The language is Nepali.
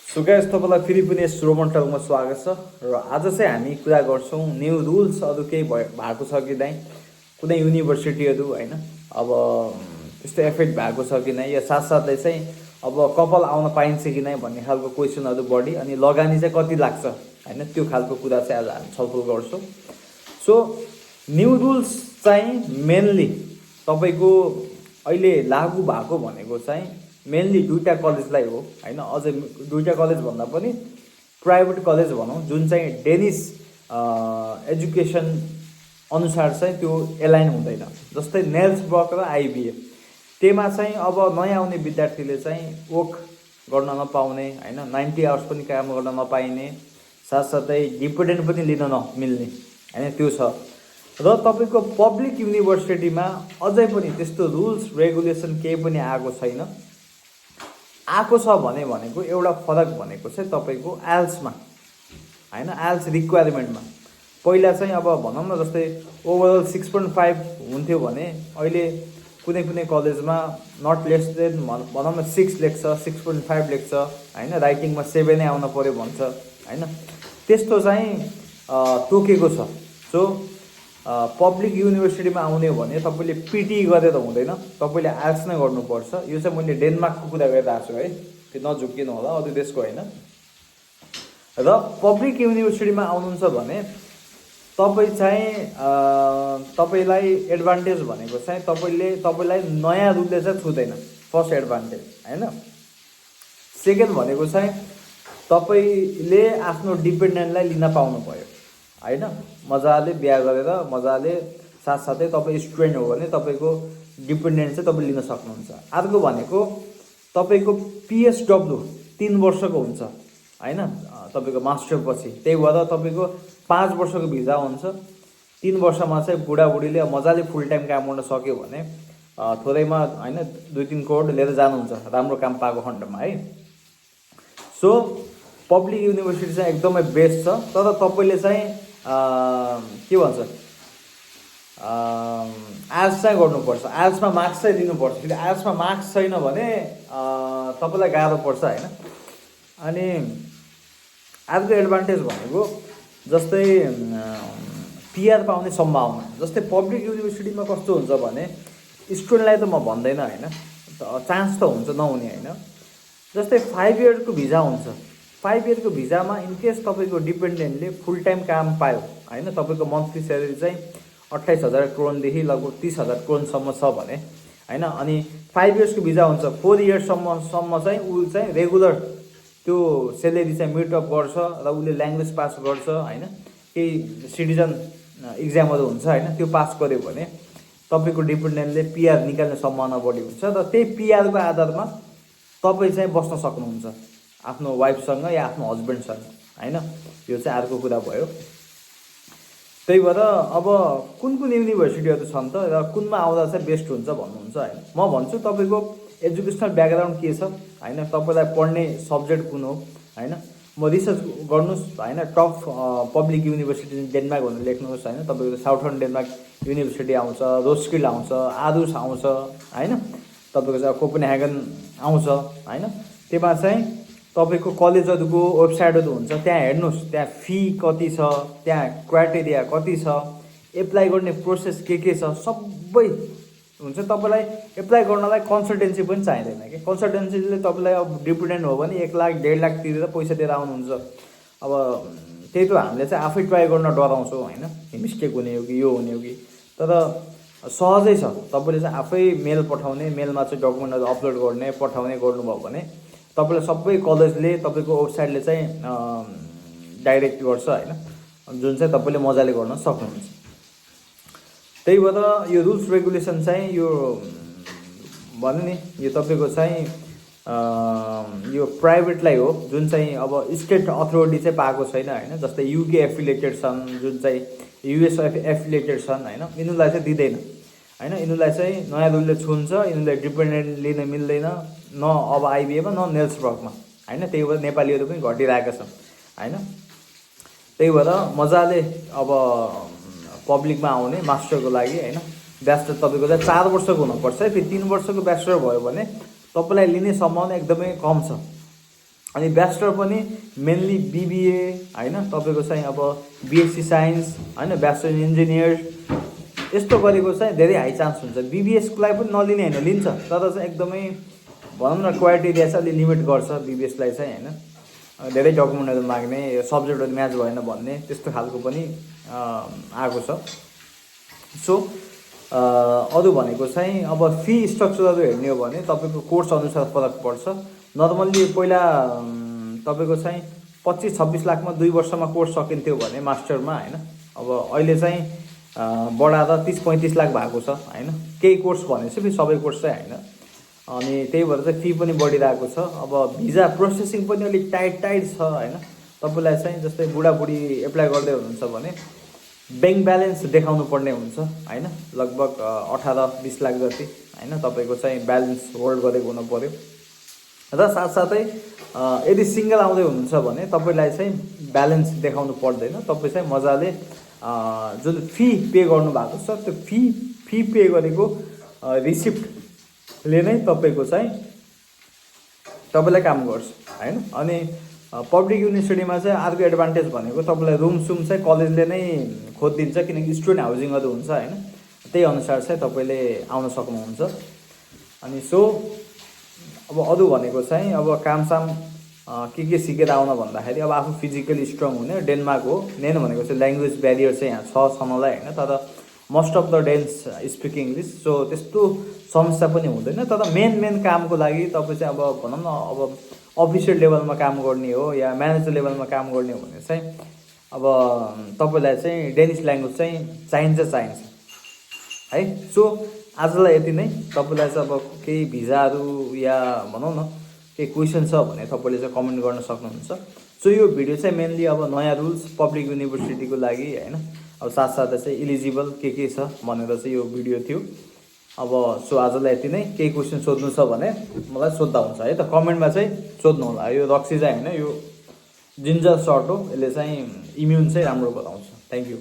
सो गाइस तपाईलाई फेरि पनि श्रोमन टकमा स्वागत छ र आज चाहिँ हामी कुरा गर्छौं न्यू रुल्स अरु केही भएको छ कि नै कुनै युनिभर्सिटीहरु हैन अब त्यस्तो एफेक्ट भएको छ कि नै या साथसाथै चाहिँ अब कपल आउन पाइन्छ कि नै भन्ने खालको क्वेशनहरु बढी अनि लगानी चाहिँ कति लाग्छ हैन त्यो खालको कुरा चाहिँ आज हामी छलफल गर्छौं। सो न्यू रुल्स चाहिँ मेनली तपाईको अहिले लागू भएको भनेको चाहिँ मेनली दुईटा कलेजलाई हो हैन अझै दुईटा कलेज भन्दा पनि प्राइभेट कलेज भनौं जुन चाहिँ डेनिस एजुकेसन अनुसार चाहिँ त्यो एलाइन हुँदैन जस्तै नेल्सबर्ग र आईबीए त्यसमा चाहिँ अब नयाँ आउने विद्यार्थीले चाहिँ वर्क गर्न नपाउने हैन 90 आवर्स पनि काम गर्न नपाइने साथसाथै डिपेन्डेन्ट पनि लिन नमिल्ने हैन त्यो छ र तपाईको पब्लिक युनिभर्सिटीमा अझै पनि त्यस्तो रुल्स रेगुलेसन केही पनि आएको छैन। आएको छ भनेको एउटा फरक भनेको चाहिँ तपाईको आइएल्समा हैन आइएल्स रिक्वायरमेन्टमा पहिला चाहिँ अब भनौं न जस्तै ओभरअल 6.5 हुन्थ्यो भने अहिले कुनै कुनै कलेजमा नट लेस देन भनौं न 6 लेख्छ 6.5 लेख्छ हैन राइटिङमा 7 नै आउन पर्यो भन्छ हैन त्यस्तो चाहिँ तोकेको छ। सो पब्लिक युनिभर्सिटीमा आउने हो भने तपाईले पीटी गरेर हुँदैन तपाईले आइएल्स नै गर्नुपर्छ। यो चाहिँ मैले डेनमार्कको कुरा गरिरहेको छु है त्यो नझुकिनु होला अरु देशको हैन। र पब्लिक युनिभर्सिटीमा आउनुहुन्छ भने तपाई चाहिँ तपाईलाई एडभान्टेज भनेको चाहिँ तपाईलाई नयाँ रुलले चाहिँ छुदैन फर्स्ट एडभान्टेज हैन। सेकेन्ड भनेको चाहिँ तपाईले आफ्नो डिपेन्डेन्टलाई लिन पाउनु भयो हैन मजाले बिहा गरेर मजाले साथसाथै तपाई स्टुडेन्ट हो भने तपाईको डिपेन्डेन्ट चाहिँ तपाईले लिन सक्नुहुन्छ। अर्को भनेको तपाईको पीएसडब्ल्यू 3 वर्षको हुन्छ हैन तपाईको मास्टर पछि त्यही भएर तपाईको 5 वर्षको भिजा हुन्छ 3 वर्षमा चाहिँ बुढाबुढीले मजाले फुल टाइम काम गर्न सक्यो भने थोरैमा हैन 2-3 करोड लिएर जानुहुन्छ राम्रो काम पाएको खण्डमा है। सो पब्लिक युनिभर्सिटी चाहिँ एकदमै बेस्ट छ तर तपाईले चाहिँ के भन्छ आइएल्स चाहिँ गर्नुपर्छ आइएल्समा मार्क्स चाहिँ लिनुपर्छ। फेरि आइएल्समा मार्क्स छैन भने तपाईलाई गाह्रो पर्छ हैन। अनि अर्को एडभान्टेज भनेको जस्तै पीआर पाउने सम्भावना जस्तै पब्लिक युनिभर्सिटीमा कस्तो हुन्छ भने स्टुडेन्टलाई त म भन्दैन हैन चान्स त हुन्छ नहुने हैन। जस्तै 5 इयरको भिजा हुन्छ 5 इयरको भिजामा इन केस तपाईको डिपेन्डेन्टले फुल टाइम काम पायो हैन तपाईको मन्थली स्यालेरी चाहिँ 28000 करोड देखि लगभग 30000 करोड सम्म छ भने हैन अनि 5 इयर्सको भिजा हुन्छ 4 इयर्स सम्म चाहिँ उ चाहिँ रेगुलर त्यो स्यालेरी चाहिँ मिट अप गर्छ र उले ल्याङ्ग्वेज पास गर्छ हैन केही सिटिजन एक्जामहरु हुन्छ हैन त्यो पास गर्यो भने तपाईको डिपेन्डेन्टले पीआर निकाल्ने सम्भावना बढी हुन्छ र त्यही पीआर को आधारमा तपाई चाहिँ बस्न सक्नुहुन्छ आफ्नो वाइफसँग या आफ्नो हस्बन्डसँग हैन यो चाहिँ अर्को कुरा भयो। त्यही भएर अब कुन युनिभर्सिटीहरु छन् त र कुनमा आउँदा चाहिँ बेस्ट हुन्छ भन्नुहुन्छ हैन म भन्छु तपाईको एजुकेशनल ब्याकग्राउन्ड के छ हैन तपाईलाई पढ्ने सब्जेक्ट कुन हो हैन म रिसर्च गर्नुस् हैन टप पब्लिक युनिभर्सिटी डेनमार्क भनेर लेख्नुहोस् हैन तपाईको साउथर्न डेनमार्क युनिभर्सिटी आउँछ रोस्किल्ड आउँछ आदुस आउँछ हैन तपाईको चाहिँ कोपेनहेगन आउँछ हैन त्यसमा चाहिँ तपाईको कलेजहरुको वेबसाइटहरु हुन्छ त्यहाँ हेर्नुस् त्यहाँ फी कति छ त्यहाँ क्राइटेरिया कति छ एप्लाई गर्ने प्रोसेस के छ सबै हुन्छ। तपाईलाई एप्लाई गर्नलाई कन्सल्टेन्सी पनि चाहिदैन के कन्सल्टेन्सीले तपाईलाई अब डिपेन्डेन्ट हो भने 1 लाख 1.5 लाख तिरेर पैसा दिएर आउनुहुन्छ। अब त्यही त हामीले चाहिँ आफै ट्राई गर्न डराउँछौं हैन मिस्टेक हुने हो कि यो हुने हो कि तर सहजै छ तपाईले चाहिँ आफै मेल पठाउने मेलमा चाहिँ डकुमेन्टहरु अपलोड गर्ने पठाउने गर्नुभयो भने तपाईलाई सबै कलेजले तपाईको वेबसाइटले चाहिँ डाइरेक्ट गर्छ हैन जुन चाहिँ तपाईले मजाले गर्न सक्नुहुन्छ। त्यही भएर यो रुल्स रेगुलेसन चाहिँ यो भन्नु नि यो तपाईको चाहिँ यो प्राइभेटलाई हो जुन चाहिँ अब स्टेट अथोरिटी चाहिँ पाएको छैन हैन जस्तै युके एफिलिएटेड छन् जुन चाहिँ युएस एफिलिएटेड छन् हैन यिनीलाई चाहिँ दिदैन हैन यिनीलाई चाहिँ नयाँ रुलले छुन्छ यिनीलाई डिपेन्डेन्ट लिन मिल्दैन न अब आईबीएमा न नेल्सबर्गमा हैन त्यही भएर नेपालीहरु पनि घटिरहेका छन् हैन। त्यही भएर मजाले अब पब्लिकमा आउने मास्टरको लागि हैन ब्याचलर तपाईको चाहिँ 4 वर्षको हुनुपर्छ है फेरि 3 वर्षको ब्याचलर भयो भने तपाईलाई लिने सम्भावना एकदमै कम छ अनि ब्याचलर पनि मेनली बिबिए होइन, तपाईँको चाहिँ अब बिएससी साइन्स होइन, ब्याचलर इन इन्जिनियर यस्तो गरेको चाहिँ धेरै हाई चान्स हुन्छ। बिबिएसकोलाई पनि नलिने होइन, लिन्छ, तर चाहिँ एकदमै भनौँ न क्राइटेरिया चाहिँ अलिक लिमिट गर्छ बिबिएसलाई चाहिँ होइन। धेरै डकुमेन्टहरू माग्ने, सब्जेक्टहरू म्याच भएन भन्ने त्यस्तो खालको पनि आएको छ। सो अरू भनेको चाहिँ अब फी स्ट्रक्चरहरू हेर्ने हो भने तपाईँको कोर्स अनुसार फरक पर्छ। नर्मल्ली पहिला तपाईँको चाहिँ 25-26 लाखमा 2 वर्षमा कोर्स सकिन्थ्यो भने मास्टरमा होइन, अब अहिले चाहिँ बढाएर 30-35 लाख भएको छ होइन। केही कोर्स भनेपछि फेरि सबै कोर्स चाहिँ होइन, अनि त्यही भएर चाहिँ फी पनि बढिरहेको छ। अब भिजा प्रोसेसिङ पनि अलिक टाइट छ होइन। तपाईँलाई चाहिँ जस्तै बुढाबुढी एप्लाई गर्दै हुनुहुन्छ भने ब्याङ्क ब्यालेन्स देखाउनु पर्ने हुन्छ होइन, लगभग 18-20 लाख जति होइन तपाईँको चाहिँ ब्यालेन्स होल्ड गरेको हुनु पऱ्यो। र साथसाथै यदि सिङ्गल आउँदै हुनुहुन्छ भने तपाईँलाई चाहिँ ब्यालेन्स देखाउनु पर्दैन। तपाईँ चाहिँ मजाले जुन फी पे गर्नु भएको छ त्यो फी पे गरेको रिसिप्टले नै तपाईँको चाहिँ तपाईँलाई काम गर्छ होइन। अनि पब्लिक युनिभर्सिटीमा चाहिँ अर्को एडभान्टेज भनेको तपाईँलाई रुम चाहिँ कलेजले नै खोजिदिन्छ, किनकि स्टुडेन्ट हाउसिङहरू हुन्छ होइन, त्यही अनुसार चाहिँ तपाईँले आउन सक्नुहुन्छ। अनि सो अब अरू भनेको चाहिँ अब कामसाम के सिकेर आउन भन्दाखेरि अब आफू फिजिकली स्ट्रङ हुने। डेनमार्क हो, मेन भनेको चाहिँ ल्याङ्ग्वेज ब्यारियर चाहिँ यहाँ छ छनलाई होइन, तर most of the Danes speak English, so त्यस्तो समस्या पनि हुँदैन। तर मेन कामको लागि तपाईँ चाहिँ अब भनौँ न अब अफिसियल लेभलमा काम गर्ने हो या म्यानेजर लेभलमा काम गर्ने हो भने चाहिँ अब तपाईँलाई चाहिँ डेनिस ल्याङ्ग्वेज चाहिँ चाहिन्छ है। सो आजलाई यति नै। तपाईँलाई चाहिँ अब केही भिजाहरू या भनौँ न केही क्वेसन छ भने तपाईँले चाहिँ कमेन्ट गर्न सक्नुहुन्छ। सो यो भिडियो चाहिँ मेनली अब नयाँ रुल्स पब्लिक युनिभर्सिटीको लागि होइन, अब साथसाथै चाहिँ इलिजिबल के छ भनेर चाहिँ यो भिडियो थियो। अब सो आजलाई यति नै। केही क्वेसन सोध्नु छ भने मलाई सोद्धा हुन्छ है त, कमेन्टमा चाहिँ सोध्नु होला। यो रक्सी चाहिँ होइन, यो जिन्जर सर्ट हो, यसले चाहिँ इम्युन चाहिँ राम्रो गराउँछ। Thank you.